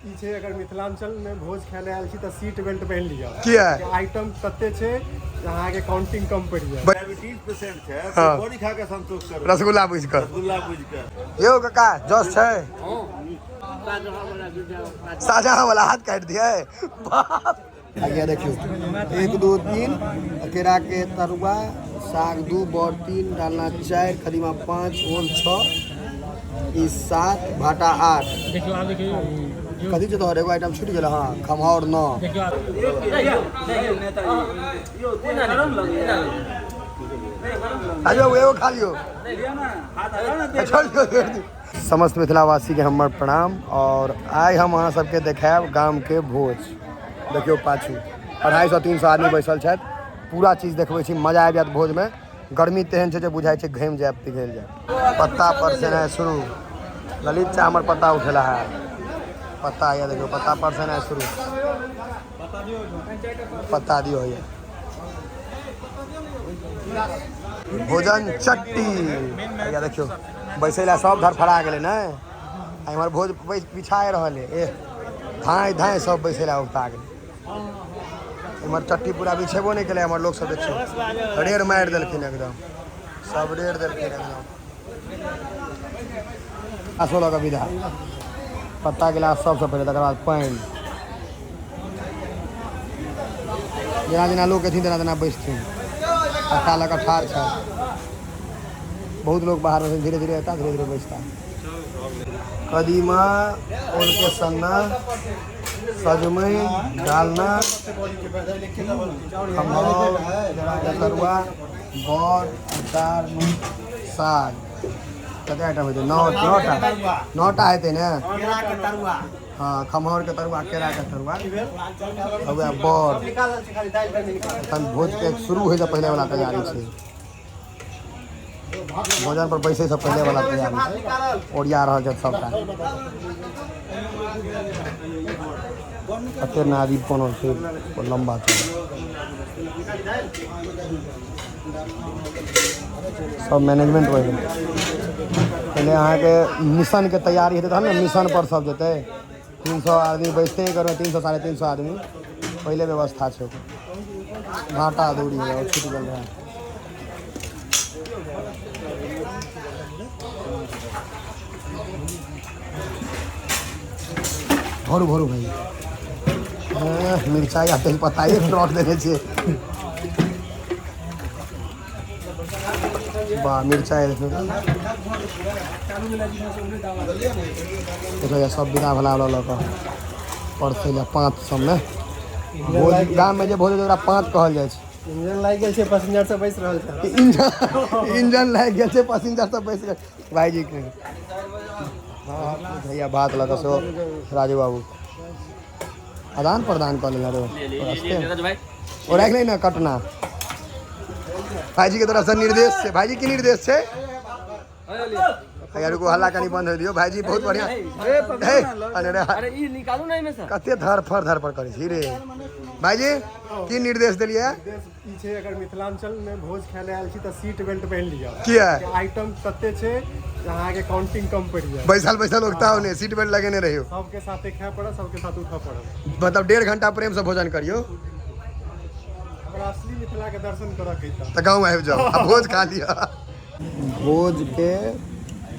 ई छै, अगर मिथिलांचल में भोज खाय ले आयल छी तऽ सीट बेल्ट पहिन लिअ। किया? आइटम तते छै जे अहाँके काउंटिंग कम पड़ि जायत। डायबिटीज पेशेंट छै। हाँ। बड़ी खा के संतोष करू। रसगुल्ला बुझि कऽ। रसगुल्ला बुझि कऽ। यौ काका, जस छै शाहजहाँ वाला हाथ काटि दिए बाप। आज्ञा देखियौ, 1 2 3, केरा के तरुआ, साग 2, बड़ 3, डालना 4, कदीमा 5, ओल 6, ई 7, भाटा 8। कथी छै तोहर? एगो आइटम छूटि गेल। हाँ, खम्हाउर 9। राजू बाबू, एगो खा लियौ, छोड़ दियौ, छोड़ दियौ। समस्त मिथिलावासी के हमर प्रणाम। और आइ हम अहाँ सबके देखायब गाम के भोज। देखियौ पाछू 250 300 आदमी बैसल छथि। पूरा चीज देखबै छी, मजा आबि जायत भोजमे। गर्मी तेहन छै जे बुझाइ छै घामि जायब, पिघलि जायब। पत्ता पर सेनाइ शुरू। ललित चा हमर पत्ता उठेला है। पत्ता यऽ देखियौ, पत्ता पर सेनाइ शुरू। पत्ता दियौ होइए। भोजन चट्टी या देखियौ, बैसै लए सब धरफड़ा गेलै ने। आ इम्हर भोज बिछाए रहल है। एह, धाँइ धाँइ सब बैसै लए उगता गेलै। इम्हर चट्टी पूरा बिछेबो नहि केलै। हमर लोक सब देखियौ रेड़ मारि देलखिन एकदम, सब रेड़ देलखिन एकदम। गिलासो लऽ कऽ विदा। पत्ता गिलास सबसँ पहिले, तकर बाद पानि। जेना जेना लोक एथिन तेना तेना बैसथिन। पत्ता लऽ कऽ ठाढ़ छथि। बहुत लोग बाहर में धीरे धीरे एता, धीरे धीरे बैसता। कदीमा, ओल के सन्ना, सजमनि, डालना, खम्हाउर, केराके तरुआ, बड़, अचार, नून, साग। कते आइटम हेतै? नौ, नौटा, नौटा हेतै ने। हाँ, खम्हाउर के तरुआ, केरा के तरुआ, वएह बड़। एखन भोज के शुरू होइ से पहिले वाला तैयारी छै। भोजन पर बैसै से पहिले वाला तैयारी छै। ओरिया रहल छथि सबटा। कते नारी बनल छै लम्बा चौड़ा, सब मैनेजमेंट होइ गेलै। पहिले अहाँके मिशनके तैयारी हेतै तहन ने मिशन पर सब जेतै। 300 आदमी बैसतै करबै, 300 350 आदमी पहिले व्यवस्था छै ओकर। भाटा अदौरी है और छूटि गेल रहै। भरू भरू भाई। मिरचाई आ तेजपत्ता एक ट्रक देने छियै। वाह, मिरचाई देखियौ, देखियौ, सब विदा भला लऽ कऽ परसै लए पाँच सबमे। भोज गाममे जे भोज होइ छै ओकरा पाँच कहल जाइ छै। इंजन लागि गेल छै, पैसेंजर सब बैस रहल छै। इंजन, इंजन लागि गेल छै, पैसेंजर सब बैस गेल। भाईजी के हाँ, भैया भात लऽ कऽ सेहो राजू बाबू आदान प्रदान कऽ लेने रो रस्ते। ओ राखि ले ने कटना। भाईजी के तरफ से निर्देश छै। भाईजी की निर्देश छै? भैया रुको, हल्ला कनी बंद हो दियौ। भाईजी बहुत बढ़िया। हे, अरे रे, अरे ई निकालू ना एहिमे से। कते धरफड़ धरफड़ करै छी रे। भाईजी की निर्देश देलियै? निर्देश ई छै, अगर मिथिलांचल में भोज खाय ले आयल छी तऽ सीट बेल्ट पहिन लिअ। किया? आइटम तते छै जे अहाँके काउंटिंग कम पड़ि जायत। बैसल बैसल उगता हो ने, सीट बेल्ट लगेने रहियौ। सबके साथे खाय पड़त, सबके साथ उठऽ पड़त। मतलब 1.5 घंटा प्रेम से भोजन करियौ। अगर असली मिथिला के दर्शन करऽ के तऽ गाँव आबि जाउ आ भोज खा लिअ। भोज के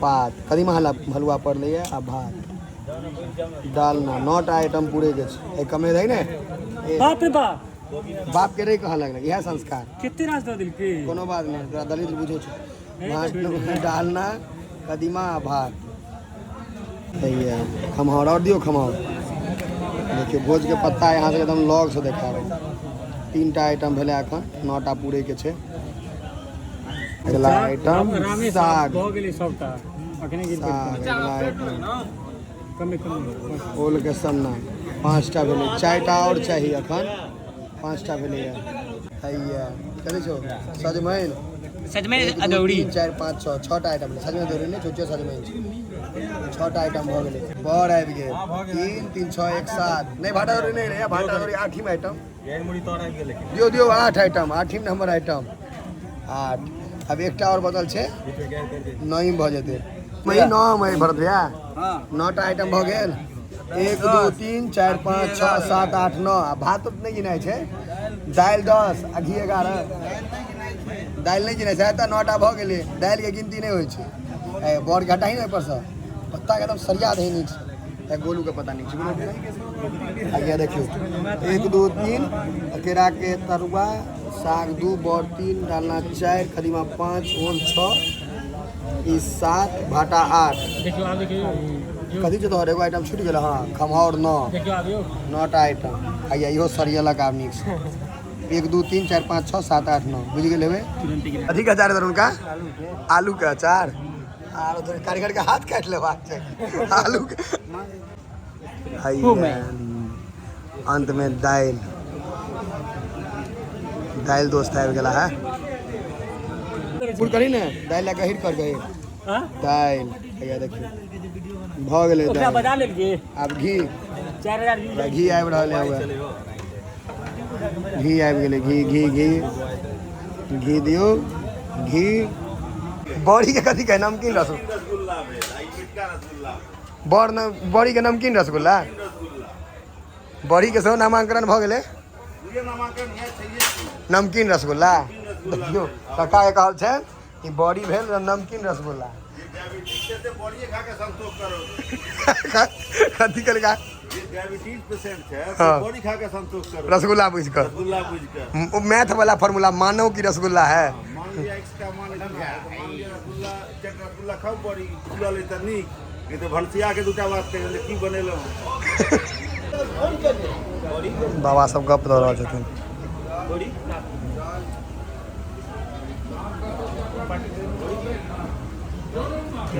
पात, कदीमा हलुआ पड़लैए आ भात डालना, 9टा आइटम पूरे के छै। कमे रहै ने। बाप रे बाप, बाप के नहीं कहऽ लगलै, इएह संस्कार। कते रास दऽ देलकै। कोनो बात नहि, तोरा दलित बुझै छौ। भात डालना, कदीमा आ भात। हैया खम्हाउर और दियौ खम्हाउर। देखियौ भोज के पत्ता यहाँ से एकदम लग से देखाबै। 3टा आइटम भेलै एखन, 9टा पूरे के छै। अगला आइटम साग भऽ गेलै सबटा। अखने गिर साग अगला आइटम कमे कमे। ओल के सन्ना। 5टा भेलै, 4टा और चाही। एखन 5टा भेलैए। हैया कथी छौ? सजमनि। सजमनि 1 2 अदौरी। 3 4 5 6, 6टा आइटम भेलै। सजमनि अदौरी नहि, छुच्चे सजमनि छै। 6टा आइटम भऽ गेलै। बड़ आबि गेल। 3 3 6 1 7। नहि, भाटा अदौरी नहि रहै। भाटा अदौरी 8वीं आइटम। दियौ दियौ, 8 आइटम, 8वीं नंबर आइटम 8। आब एकटा और बदल छै, 9 भऽ जेतै। मई 9 मई भरत भैया, 9टा आइटम भऽ गेल। 1 2 3 4 5 6 7 8 9 आ भात उत नहि गिनाइ छै। दालि 10 आ घी 11। दालि नहि गिनाइ छै तऽ 9टा भऽ गेलै। दालिके गिनती नहि होइ छै। ए बड़ के हटाही ने ओहिपरसँ, पत्ता के एकदम सरिया दही नीक छै। गोलू के पता नहीं छै। आगे देखियौ 1 2 3 केरा के तरुआ, साग 2, बड़ 3, डालना 4, कदीमा 5, ओल 6, ई 7, भाटा 8। देखियो आब देखियो कथी छै तोहर? एगो आइटम छूटि गेल। हाँ, खम्हाउर 9। देखियो आब यौ 9टा आइटम। आइया इहो सरियलक आब नीक से। 1 2 3 4 5 6 7 8 9 बुझि गेल हेबै। कथी के अचार हुनका? आलू के अचार। आर उधर कारीगर के हाथ काटि लेबाक छै आलू के। अंत में दालि, दालि दोस्त आबि गेला है। पूर करी ने दालि लए गहीर कर, गहीर दालि। भैया देखियौ भऽ गेलै ओकरा बजा लेलियै। आब घी 4000 घी आबि रहल है। घी आबि गेलै। घी घी घी घी दियौ। घी बड़ी के कथी कहै? नमकीन रसगुल्ला। बड़ न बड़ी के नमकीन रसगुल्ला। बड़ी के सेहो नामांकन भऽ गेलै नमकीन रसगुल्ला। देखियौ काका के कहल छै कि बड़ी भेल नमकीन रसगुल्ला। कथी कहलका? डायबिटीज पेशेंट छै, हाँ। बड़ी खा के संतोष करो, रसगुल्ला बुझ कर, रसगुल्ला बुझ कर। मैथ वाला फार्मूला मानो कि रसगुल्ला है। मान लिया एक्स का मान लिया, मान लिया रसगुल्ला, चट रसगुल्ला खाओ बड़ी फूलल त नीक, नहीं तो भनसिया के दूटा बात कहियो की बनेलहुँ। बाबा सब गप दऽ रहल छथिन।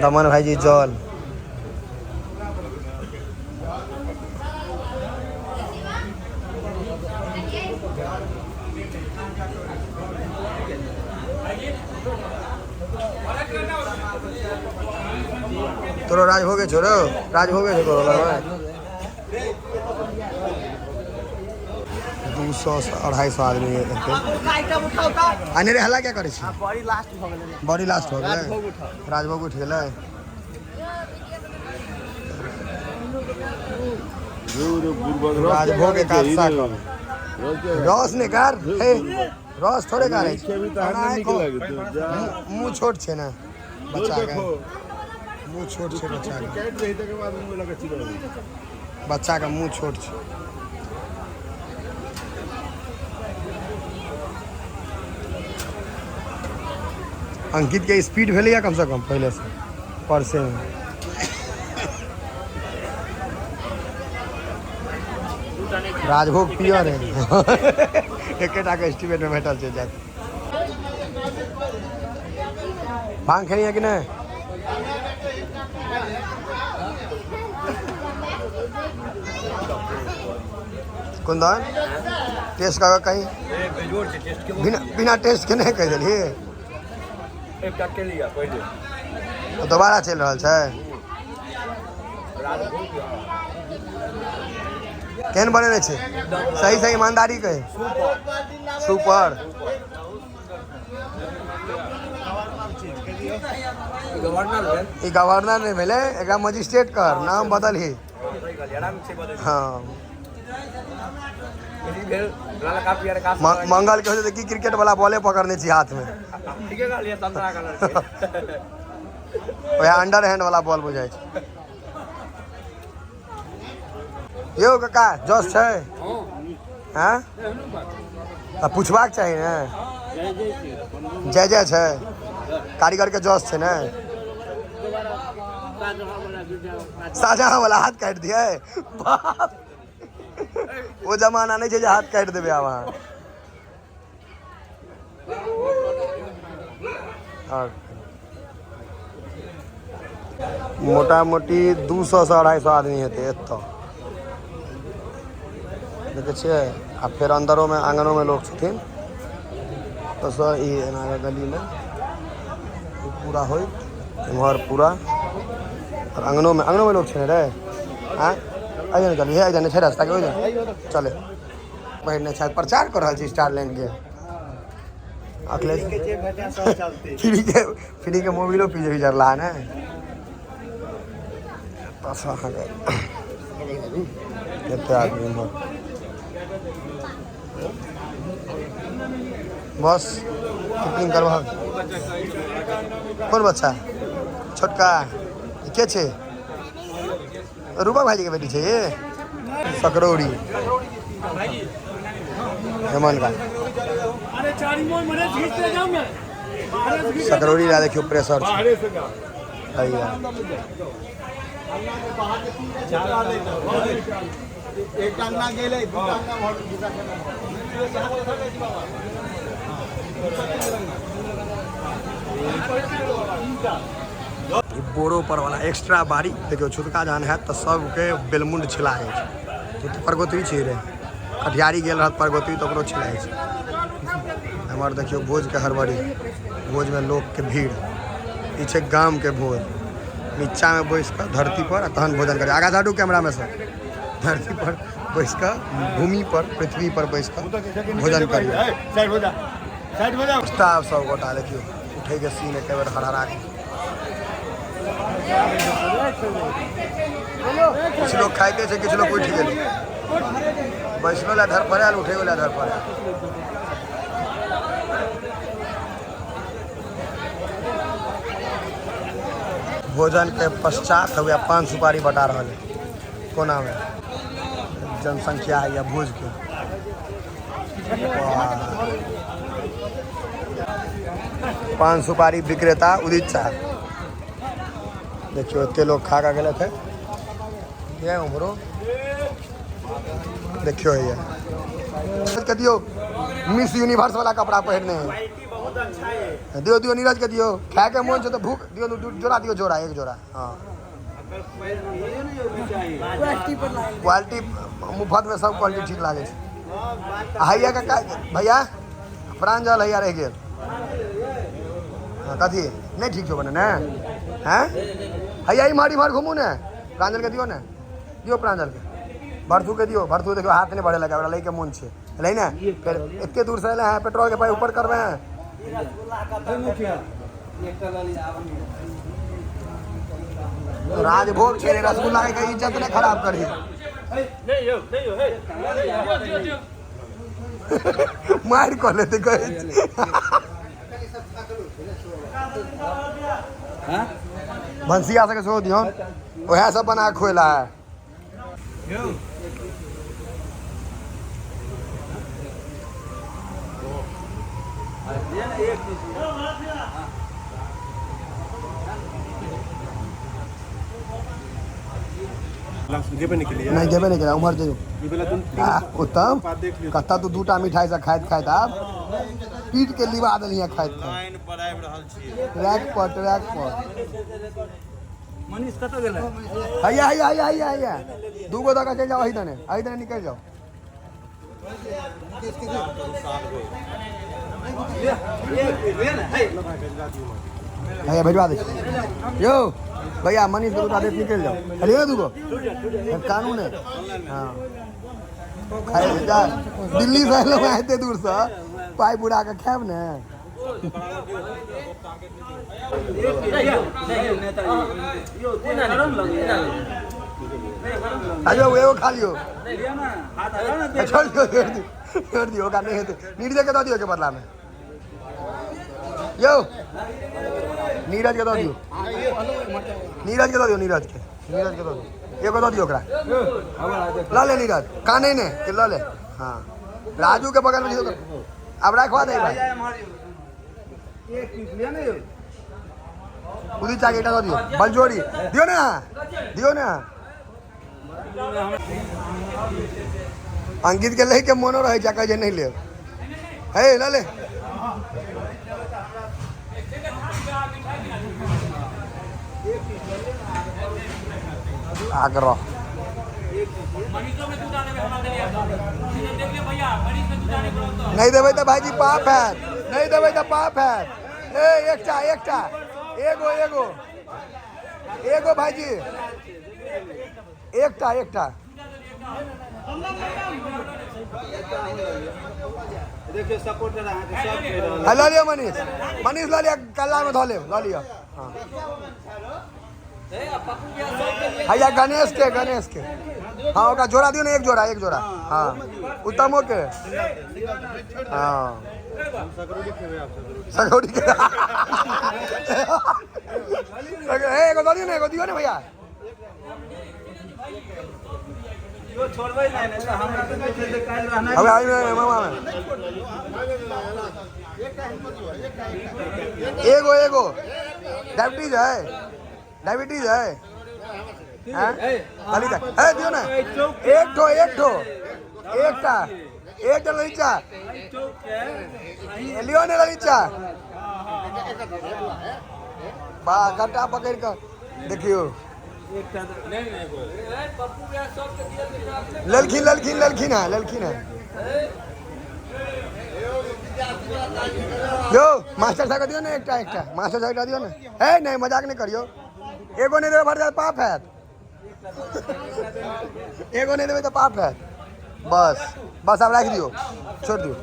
दमन भाईजी जल। तोरो राजभोगे छोड़ो, राजभोगे छो तोरो लगबै। 200 से 250 आदमी हेतै। अनेरे हल्ला क्या करै छी? बड़ी लास्ट भऽ गेलै। बड़ी लास्ट भऽ गेलै। राजभोग उठि गेलै। राजभोग एकादशा कर रस नहि कर, हे रस थोड़े कारै छै। मुँह छोट छै ने बच्चा के, मुँह छोट छै बच्चा के, बच्चा के मुँह छोट छै। अंकित के स्पीड भेलैया कम से कम पहले से परसे में। राजभोग पियर है। एकेटा के एस्टीमेट में भेटल छै। जाए भांग खेलिए कि नहीं? कुंदन टेस्ट कर कहीं बिना बिना टेस्ट के नहीं कह दिलिए। दोबारा चलि रहल छै। केहन बनेने छै? सही सही ईमानदारी कहे। सुपर। ई गवर्नर नहीं भेलै, एकरा मजिस्ट्रेट कर नाम बदल ही। हाँ मंगल के होते की क्रिकेट वाला बॉले पकड़ने छी हाथ में, वह अंडर हैंड वाला बॉल बुझाइ छै। यौ काका जस छै? हाँ तऽ पुछबाक चाही ने। जय जय छै कारीगर के जस छै ने। शाहजहाँ वाला हाथ काटि दिए बाप, ओ जमाना नहीं छै जे हाथ काटि देबै आब अहाँ। और मोटा मोटी 200 से 250 आदमी हेतै एतऽ देखै छियै। आ फेर अंदरोमे आंगनोमे लोक छथिन। तऽ सर ई एना कऽ गलीमे पूरा होइत एम्हर पूरा और अंगनोमे अंगनोमे लोक छै ने रे। आँय एहि चलिए, हे एहि छै रास्ता के ओहि चले पहिरने छथि। प्रचार कऽ रहल छी स्टार लाइन के। अखिलेश फ्री के मोबिलो पीजे भी जरला ने। अहाँके एते आदमी उम्हर। बस टिफिन करबा। कोन बच्चा? छोटका के छै? रूपा भाईजी के बेटी छै ये। सकरौरी हेमन का सकरौरी ला देखियो प्रेशर छै। हैया बोरो पर वाला एक्स्ट्रा बारी देखियो। छुतका जहन हैत तऽ सबके बेलमुंड छिला जाइ छै। तो परगोतरी छै रे, कटिहारी गेल रहत परगोतरी तऽ ओकरो छिला जाइ छै। एम्हर देखियो भोजके हड़बड़ी, भोजमे लोकके भीड़। ई छै गामके भोज। नीचामे बैस कऽ धरती पर आ तहन भोजन करी। आगाँ हटू कैमरा में से। धरती पर बैस कऽ, भूमि पर, पृथ्वी पर बैस कऽ भोजन करियौ। स्टाफ सब गोटा देखियो उठे के सीन एक बेर हरहरा के। किछु लोग खाइते छै, किछु लोग उठि गेलै। बैसलो लए धर पर आयल, उठैयो लए धर पर आयल। भोजन के पश्चात हुए पान सुपारी बटा रहल है। कोना में जनसंख्या है या भोज के। पान सुपारी विक्रेता उदित साहब। देखियो एते लोग खा के गेल थे। ये उमरो देखियो ये के दियो मिस यूनिवर्स वाला कपड़ा पहनने है। दियो दियो नीरज के दियो। खाए के मन छै तो भूख दियो। जोड़ा दियो, जोड़ा एक जोड़ा। हाँ क्वालिटी मुफ्त में सब क्वालिटी ठीक लागे छै। हैया के भैया प्रांजल हैया रह गेल। हाँ कथी नहीं ठीक छौ बने ने हैं। हैया इम्हर इम्हर घूमू ने। प्रांजल के दियो ने, दियो प्रांजल के। भरथू के दियो। भरथू देखियो हाथ नहीं बढ़े लगा, ओकरा लैके मोन छै। लै ने फेर एते दूर से एले हैं, पेट्रोल के पाई ऊपर करबे हैं। राजभोग छै रे, रसगुल्ला के इज्जत नहीं खराब करी। मारि कऽ लेतै कहै छै। भनसिया सबके सेहो दिहौन, वएह सब बना कऽ खुएला है। नहीं गेबे नहीं केलियै, उम्हर जइयो। उत्तम कत्ता तू दूटा मिठाई से खाइत खाइत आब पीट के लिबा देलियै खाइत खाइत। ट्रैक पर, ट्रैक पर। मनीष कतऽ गेलै? हैया हैया हैया हैया हैया दूगो दऽ कऽ चलि जाओ। एहि दने, एहि दने निकलि जाओ। भैया भेजवा दे यो भैया मनीष के दूटा देत निकलि जाओ। चलिए दूगो कानून है। हाँ खाइ जा, दिल्ली से एलहुँ हैं एते दूर से, पाइ बुरा के खायब ने। आजो एगो खा लियो। छोड़ दियो, छोड़ दियो, छोड़ दियो, ओकरा नहीं हेतै। नीरज के दऽ दियो के बदला में। यो नीरज के दऽ दियो, नीरज के दऽ दियो, नीरज के, नीरज के दऽ दियो, एगो दऽ दियो ओकरा। लऽ ले नीरज, काने ने के लऽ ले। हाँ राजू के बगल में दियो। अब रखवा दे भाई। उदित चाके एकटा दऽ दियो, बलजोरी दियो ना, दियो ना। अंकित के लै के मोनो रहै छै, कहै छै नहीं लेब। हे लऽ ले। आग्रह नहीं देबै तऽ भाईजी पाप हैत, नहीं देबै तऽ पाप हैत। ए एकटा एकटा एगो एगो एगो भाईजी एकटा एकटा। देखियो सपोर्टर अहाँके सब कहि रहल। लऽ लिअ मनीष, मनीष लऽ लिअ, कल्ला में धऽ लेब, लऽ लिअ। हाँ हैया गणेश के, गणेश के हाँ ओकरा जोड़ा दियौ ने, एक जोड़ा, एक जोड़ा। हाँ उत्तमो के। हाँ सकरौड़ी के। ए, एगो दऽ दियौ ने, एगो दियौ ने भैया। यो छोड़बै नहि ने तऽ हमरा तऽ कहै छै जे काल्हि रहनाइ। अब आई में मामा में एगो एगो डायबिटीज है, डायबिटीज है। हैं? खाली का ए दियो ना, एक ठो, एक ठो, एकटा, एकटा ललिचा लियो ने ललिचा। बा कट्टा पकड़ के देखियो। ललखिन ललखिन ललखिन है, ललखिन है। यो मास्टर साहब के दियो ने एकटा, एकटा मास्टर साहब के दियो ने। है नहीं, मजाक नहीं करियो, एगो नहीं देबै भर जात पाप हैत। एगो नहीं देबै तऽ पाप हैत। बस बस, आब राखि दियौ, छोड़ि दियौ।